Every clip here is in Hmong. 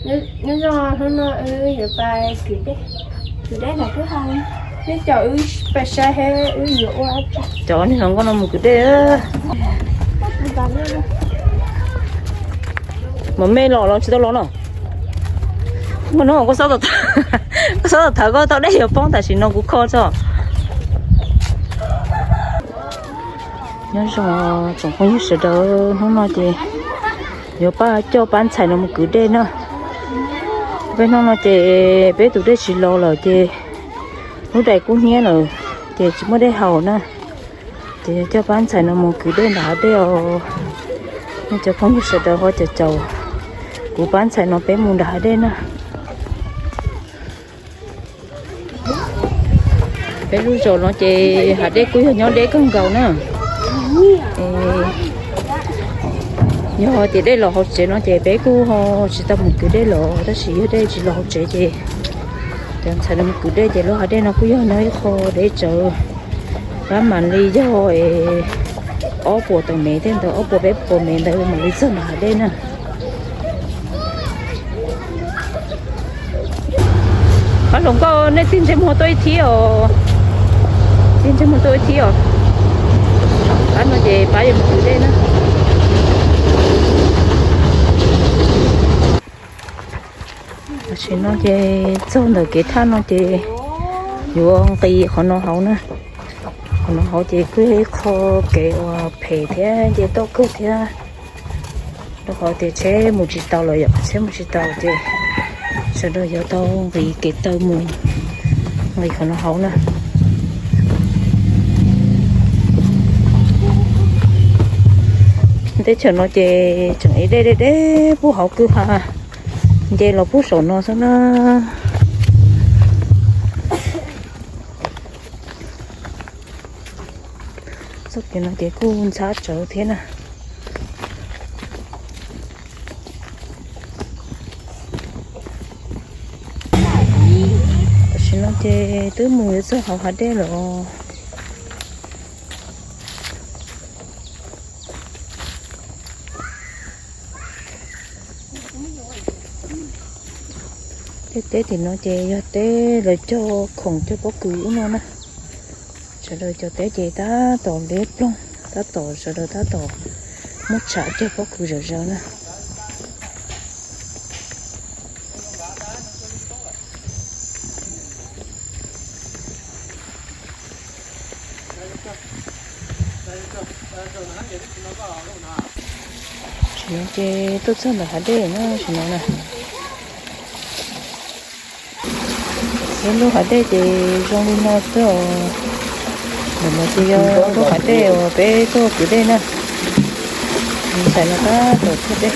Nyob zoo, hnub no wb yuav pais kwv dej, kwv dej ntawm kwj ha. Neb coj wb pais saib wb yuav ua. Coj niag hluas nkauj no mus kwv dej. Mas mej los los tsis tau los no. Ua no koj xob tau thawv koj tau dej yuav poob tam sim no kuv kho tso. Nyob zoo tsoom phooj ywg sawv daws, hnub no ces yuav pab coj pab ntxhais no mus kwv dej na. Peb hnub no ces peb tus dej tsis los lawm ces lub dais kub hnyiab lawm ces tsis muaj dej haus na. Ces yuav coj pab ntxhais no mus kwv dej nram hav dej os. Nej cov phooj ywg sawv daws ho caum caum kuv pab ntxhais no peb mus nram hav dej na. Peb lub zos no ces hav dej kuj yog nyob deb kawg nkaus na. Yog tias dej los hauv tsev no ces peb kuj ho tsis tau mus kwv dej los, tab sis yog dej tsis los hauv tsev ces cov ntxhais no mus kwv dej ces lub hav dej no kuj yog nyob ib qho deb tsawv. Pab mam li yog ob puas tawm mev thiab ntawd, ob puas peb puas mev ntawd mam li txog nram hav dej na. Pab hluas nkauj nej tig ntsej muag tuaj ib thib os. Tig ntsej muag tuaj ib thib os. Pab no ces pab yuav mus kwv dej na. Tam sim no ces txog ntawm kev thaj no ces yuav nqis qhov no hauv na. Qhov no hauv ces kuj yog ib qho kev uas phem thiab nce toj kawg thiab, rau qhov tias tsheb mus tsis tau lawm yom, tsheb mus tsis tau ces sawv daws yuav tau nqis kev taw mus nqis qhov no hauv na. Teb chaws no ces tseem ev dej deb deb puag hauv kwj ha, nce los puag saum no xwb na. Txoj kev no ces kuj ntxhab tsawv thiab na. Tam sim no ces twb mus yuav txog hauv hav dej lawm. Tej teb tim no ces yog teb lawv cog khoom cog pob kws ub no na. Sawv daws cov teb ces tab tom liab ploog, tab tom sawv daws tab tom muab tshav cog pob kws zom zaws na. Sim no ces tuaj txog ntawm hav dej na, sim no na. Peb lub hav dej ces zoo li no xwb os. Ntawm no ces yog lub hav dej uas peb tuaj kwv dej na. Ntxhais no tab tom tshaj dej.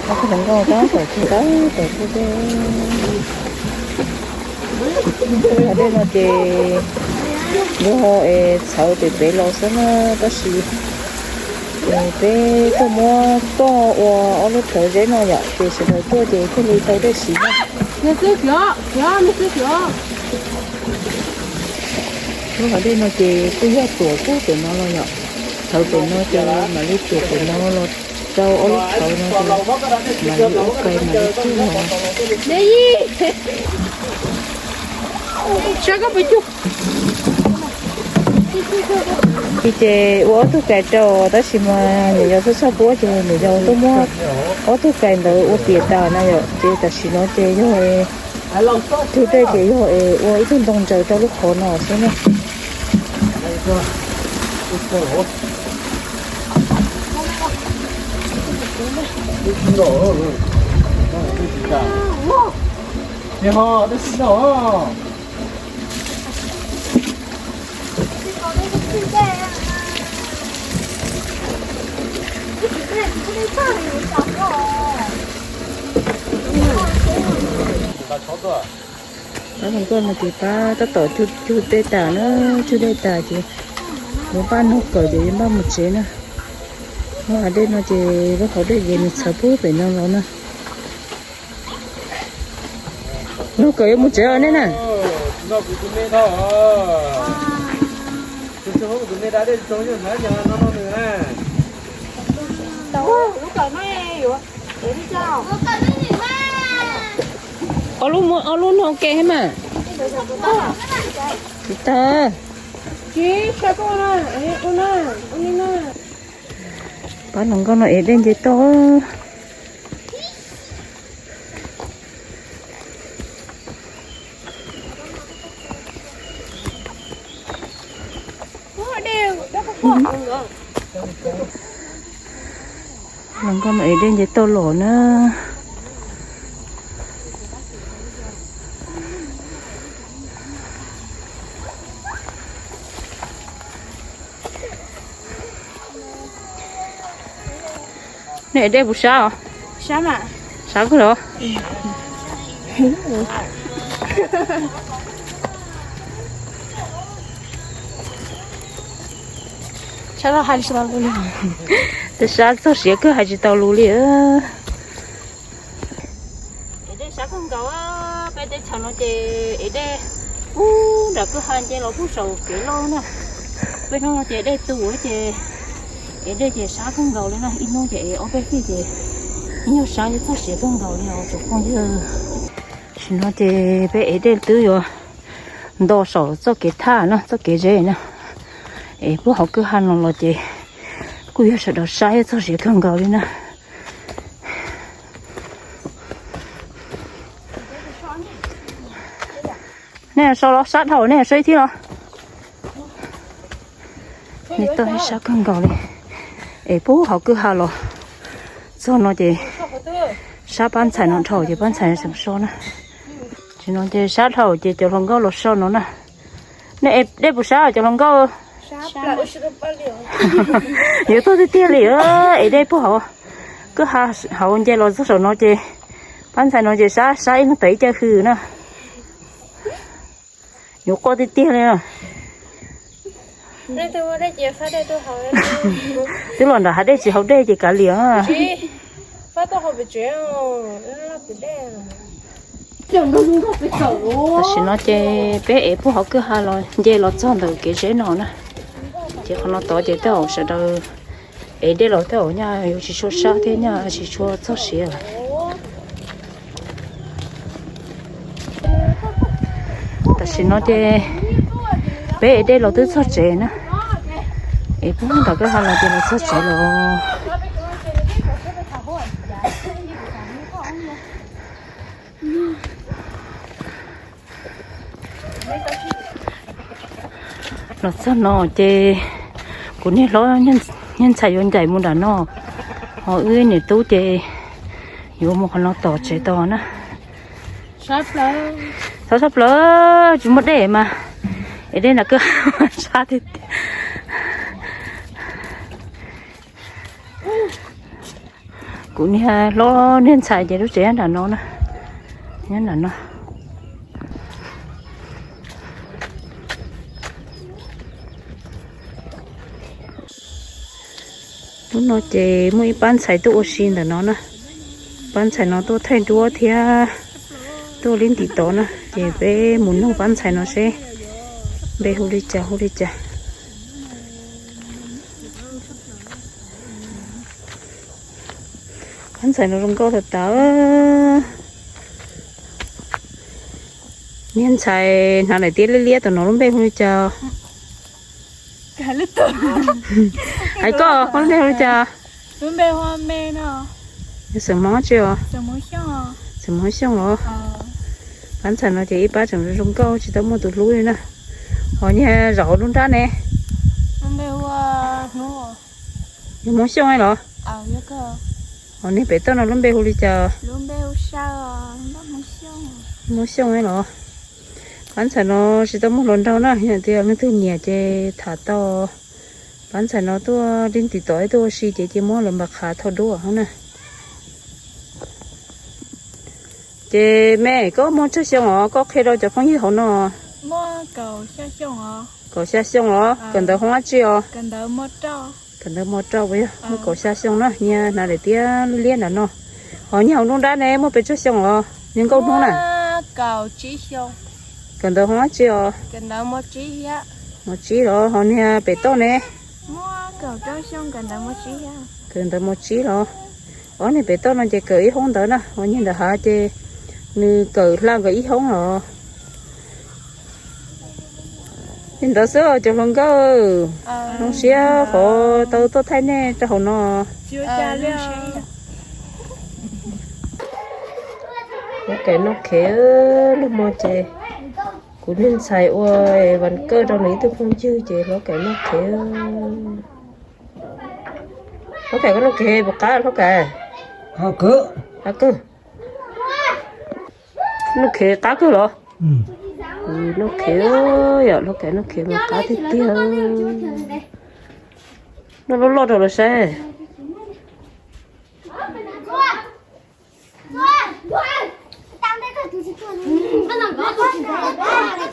Ob tug hluas nkauj tab tom tshaj, tab tom tshaj dej. Hav dej no ces yog es txhawv pem pem los xwb na, tab sis peb tuaj muab toj ua ob lub rhawv zeb no yom, ces sawv daws tuaj ces thiaj li tau dej siv na. Lub hav dej no ces kuj yog tuam puag pem no los yom, txhawv pem no ces mam li tuam pem no los rau ob lub rhawv no ces mam li ua kais mam li tsuj los. Ces ua ob tug kais rau, tab sis mas nyuam yaus txhob txhob puab ces nyuam yaus tuaj muab ob tug kais ntawd ua tiam tas na yom, ces tam sim no ces yog cug dej ces yog es ua ib tug ntoo ntsaws rau lub qhov no xwb na. Pab hluas nkauj no ces pab tab tom cug dej tas na, cug dej tas ces yuav npaj nug kawm ces yuav npaj mus tsev na. Lub hav dej no ces lub hauv dej ces nws txhawv puag pem no los na. Nug kawm yuav mus tsev os nej na. Ob lub, ob lub no ua ke thiab mas. Tsis tag. Pab hluas nkauj no ev dej nce toj. Hluas nkauj no ev dej nce toj los na. Nej ev dej puas sab os? Sab kawg los? Twb sab txog siav kawg hais tsis tau lus li. Ev dej sab kawg nkaus, peb teb chaws no ces ev dej puag nram kwj ha nce los puag saum kev loj na. Peb hnub no ces dej tu ces ev dej ces sab kawg nkaus li na, ib hnub ces ev ob peb fij ces yog sab txog siav kawg nkaus li os tsoom phooj ywg. Tam sim no ces peb ev dej twb yuav nto saum txoj kev thaj na, txoj kev zeb na, es puag hauv kwj ha no los ces kuj yog sawv daws sab txog siav kawg nkaus li na. Nej so los sab dhau, nej so ib thib los. Nej toj sab kawg nkaus li, es puag hauv kwj ha los txog no ces sab pab ntxhais no dhau ces pab ntxhais no so na. Tam sim no ces sab dhau ces cov hluas nkauj los so no na. Nej ev dej puas sab cov hluas nkauj? Yuav tuag tiag tiag li, ev dej puag hauv kwj ha hauv nce los txog saum no ces pab ntxhais no ces sab sab ib leeg tawm ib ce hws na. Yuav quaj tiag tiag li. Twb los nram hav dej tsis haus dej ces kav liam. Tam sim no ces peb ev puag hauv kwj ha los nce los txog ntawm kev zeb no na. Ces qhov no tod ces tej zaum sawv daws ev dej los tej zaum nyaj yuav tsis tshua sab thiab nyaj tsis tshua txog siav. Tam sim no ces peb ev dej los twb txog tsev na. Ev puag nram kwj ha los ces los txog tsev los. Los txog no ces kuv niag hlob niag ntxhais yuav ncaim mus nram no, ho wb niam tub ces yuav mus qhov no tom tsev tos na. Sab sab plaws, tsis muaj dej mas, es dej nram kwj ha sab tiag tiag. Kuv niag hlob niag ntxhais ces lub tsev nyob nram no na, nyob nram no. Hnub no ces muaj ib pab ntxhais tuaj ua si ntawm no na. Pab ntxhais no tuaj thaij duab thiab tuaj li ntim tod na, ces peb mus nug pab ntxhais no seb npe hu li cas hu li cas. Pab ntxhais no zoo nkauj tas tas. Niag ntxhais hnav daim tiab liab liab tom no lub npe hu li cas? Hais koj, koj lub npe hu li cas? Xeem Hmoob tsi os? Xeem Hmoob Xyooj los? Pab ntxhais no ces ib pab tseem zoo nkauj tsis tau muaj tus hlub li na. Ho niag zaum lub nrab ne? Yog Hmoob Xyooj los? Ho niag pem toj no lub npe hu li cas? Hmoob Xyooj los? Pab ntxhais no tsis tau muaj hluas nraug na, yog tias leej twg nyiam ces tham tau. Pab ntxhais no tuaj li ntim tod tuaj ua si ces cia muab lawv npam qhav thau duab na. Ces me, koj muaj tsawg xyoo os? Koj qhia rau cov phooj ywg hauv no. Kaum xya xyoo os. Kawm ntawv hoob dab tsi os? Kawm ntawv mos roj puas yog? Muaj kaum xya xyoo na, niag hnav daim tiab liab nram no. Ho niag hauv nruab nrab ne muaj pes tsawg xyoo os? Niag nkauj hnub na. Kawm ntawv hoob dab tsi os? Mos tsib los ho niag pem toj ne? Kawm ntawv mos tsib los. Ob niag pem toj no ces kawm ib hoob ntawd na, ho niag ntawd hav ces nws kawm hla nkawd ib hoob los. Li ntawd xwb os cov hluas nkauj. Zoo siab qhov tau tuaj thaij nej rau hauv no. Lub kais noj khev, lub hmo ces kuv niag ntxhais ua vas kawj rau nws ib tug phooj ywg ces hlob kais noj khev. Hlob kais koj noj khev puas qab hlob kais? Qab kawg. Noj khev qab kawg los? Noj khev, yog hlob kais noj khev mas qab tiag tiag. Noj loj loj rau lawv saib.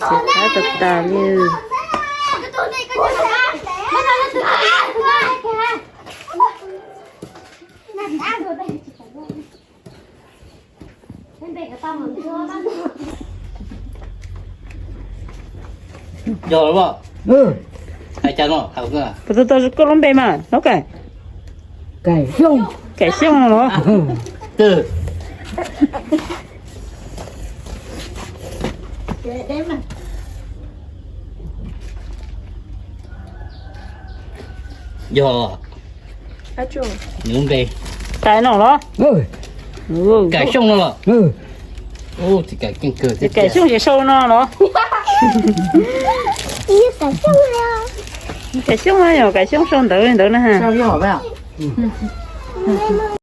Qab tas tas li. Yog los? Hais cas no? Puas tau tau koj lub npe mas hlob kais? Kais Xyooj. Kais Xyooj no los? Yog nws lub npe. Kais no los? Kais Xyooj no los? Kais Xyooj ces sau no los? Kais Xyooj, yog Kais Xyooj sau ntawv li ntawd na.